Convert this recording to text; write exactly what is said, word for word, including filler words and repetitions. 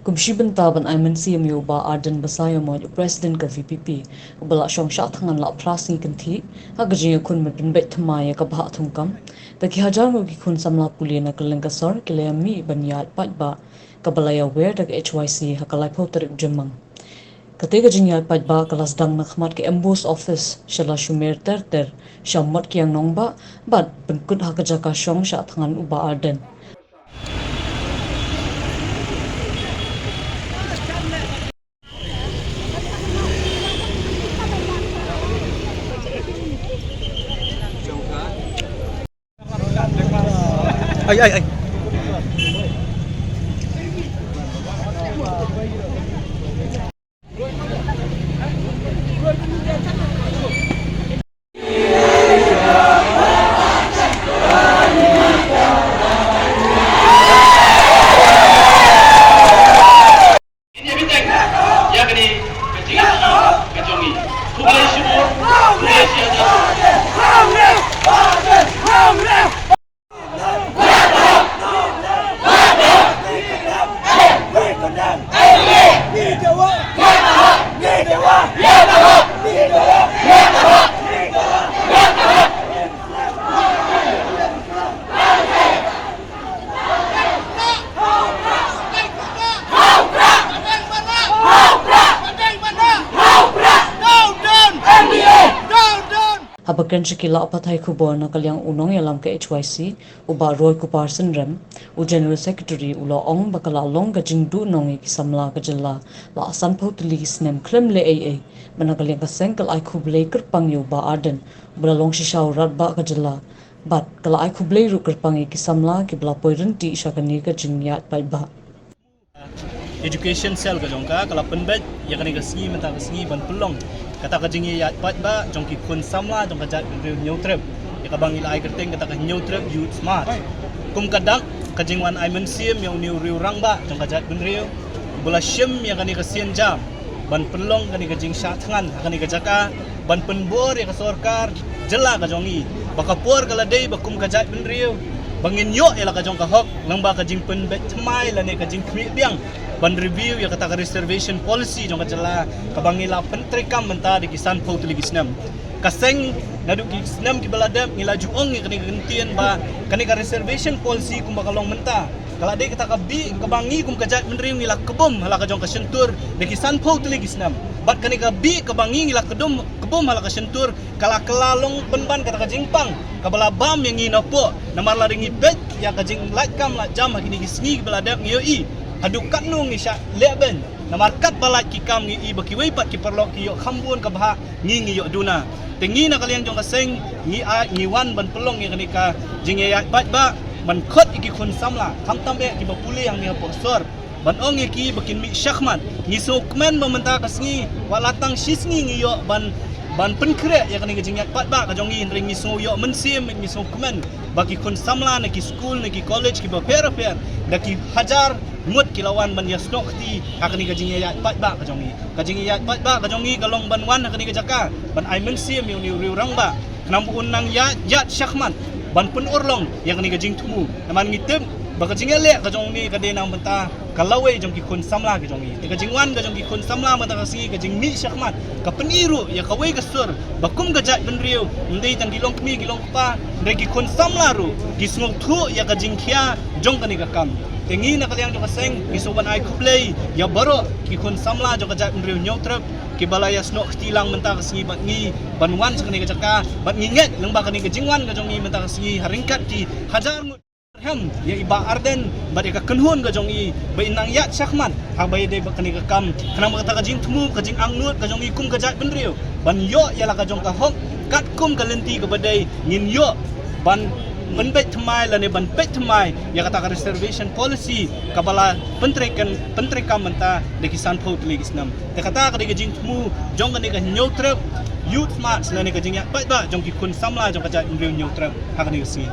Kum shi bynta ban ai mynsiem ïa u Bah Ardent Basaiawmoit, u President ka V P P, uba la shong shah thngan la phra sngi kynthih ha ka jingïakhun ban pynbeit thymmai ïa ka bhah thungkam, da ki hajar ngut ki khun samla pule na kylleng ka sor ki la ïa mih ban ïaid paidbah, kaba la ïawer da ka H Y C ha ka laiphew tarik Jymmang. Kata ka jingïaid paidbah ka la sdang na khmat ka M Bo's office sha Lashumer ter ter, sha Mot Kiang Nongbah, bad pynkut ha ka jaka shong shah thngan u Bah Ardent. Ai, ai, ai. Ïa kane ka jingïakhun ka jong ngi. Khublei shibun, khublei shihajar. Haba kren sha ki lad pathai khubor na ka liang u nongïalam ka H Y C, u Bah Roy Kupar Synrem, u General Secretary, u la ong ba ka la long ka jingduhnong ïa ki samla ka jylla la sanphew tylli ki snem khlem leh ei ei. Bad na ka liang ka seng ka la ai khublei kyrpang ïa u Bah Ardent, uba la long shisha u Rangbah ka jylla. Bad ka la ai khublei ruh kyrpang ïa ki samla kiba la poi ryntih sha kane ka jingïaid paidbah. Education Cell ka jong ka, ka la pynbeit ïa kane ka sngi mynta ka sngi ban pynlong kata ka jingïaid paidbah jong ki khun samla jong ka jaitbynriew Hynñiewtrep, ïa kaba ngi la ai kyrteng kata ka Hynñiewtrep Youth March. Kum ka dak ka jingwan ai mynsiem ïa une u riew rangbah jong ka jaitbynriew, uba la shim ïa kane ka sienjam ban pynlong kane ka jingshah thngan ha kane ka jaka, ban pynbor ïa ka sorkar jylla ka jong ngi ba ka por ka la dei ba kum ka jaitbynriew ba ngin ïoh ïa la ka jong ka hok, lyngba ka jingpynbeit thymmai lane ka jingkhmih biang ban review ïa kata ka reservation policy jong ka jylla, kaba ngi la pyntreikam mynta da ki sanphew tylli ki snem. Ka seng naduh ki snem kiba la dep ngi la ju ong ïa kane ka kyntien ba kane ka reservation policy kumba ka long mynta, ka la dei kata ka bih kaba ngi kum ka jaitbynriew ngi la kbum ha la ka jong ka shyntur da ki sanphew tylli ki snem. Bad kane ka bih kaba ngi ngi la kdum kbum ha la ka shyntur, ka la kylla long pynban kata ka jingpang kaba la bam ïa ngi napoh, namar lada ngi peit ïa ka jinglait kam lait jam ha kine ki sngi kiba la dep ngi ïohi haduh katno ngi shah lehbeiñ. Namar katba lait ki kam ngi ïohi ba kiwei pat ki paralok ki ïoh kham bun ka bhah, ngi ngi ïoh duna. Te ngi na ka liang jong ka seng ngi ai, ngi wan ban pynlong ïa kane ka jingïaid paidbah ban khot ïa ki khun samla, khamtam eh kiba pule hangne hapoh sor, ban ong ïa ki ba kin mih shakhmat. Ngi sngewkmen ba mynta ka sngi, wat la tang shi sngi ngi ïoh ban, ban pynkhreh ïa kane ka jingïaid paidbah ka jong ngi, hynrei ngi sngew ïoh mynsiem, ngi sngewkmen ba ki khun samla na ki skul, na ki college kiba pher pher, da ki hajar ngut ki la wan ban ïasnoh kti ha kane ka jingïaid paidbah ka jong ngi. Ka jingïaid paidbah ka jong ngi ka long ban wan ha kane ka jaka ban ai mynsiem ïa une u riew rangbah, khnang ba un nang ïaid, ïaid shakhmat ban pynurlong ïa kane ka jingthmu. Namar ngi tip ba ka jingïaleh ka jong une ka dei na bynta ka lawei jong ki khun samla ka jong ngi. Te ka jingwan ka jong ki khun samla mynta ka sngi, ka jingmih shakhmat, ka pyni ruh ïa kawei ka sur ba kum ka jaitbynriew, ym dei tang ki longkmie ki longkpa, hynrei ki khun samla ruh ki sngewthuh ïa ka jingkhia jong kane ka kam. Te ngi na ka liang jong ka seng ngi sngewbha ban ai khublei ïa baroh ki khun samla jong ka jaitbynriew Hynñiewtrep kiba la ïasnoh kti lang mynta ka sngi bad ngi ban wan sha kane ka jaka, bad ngi ngeit lyngba kane ka jingwan ka jong ngi mynta ka sngi ha ryngkat ki hajar ngut. Kyrmen ïa i Bah Ardent bad ïa ka kynhun ka jong i ba in nang ïaid shakhmat haba ïadei bad kane ka kam, khnang ba kata ka jingthmu, ka jingangnud ka jong i kum ka jaitbynriew ban ïoh ïa la ka jong ka hok katkum ka lynti kaba dei, ngin ïoh ban pynbeit thymmai lane ban peit thymmai ïa kata ka reservation policy kaba la pyntreikam, pyntreikam mynta da ki sanphew tylli ki snem. Te kata ka dei ka jingthmu jong kane ka Hynñiewtrep Youth March lane ka jingïaid paidbah jong ki khun samla jong ka jaitbynriew Hynñiewtrep ha kane ka sngi.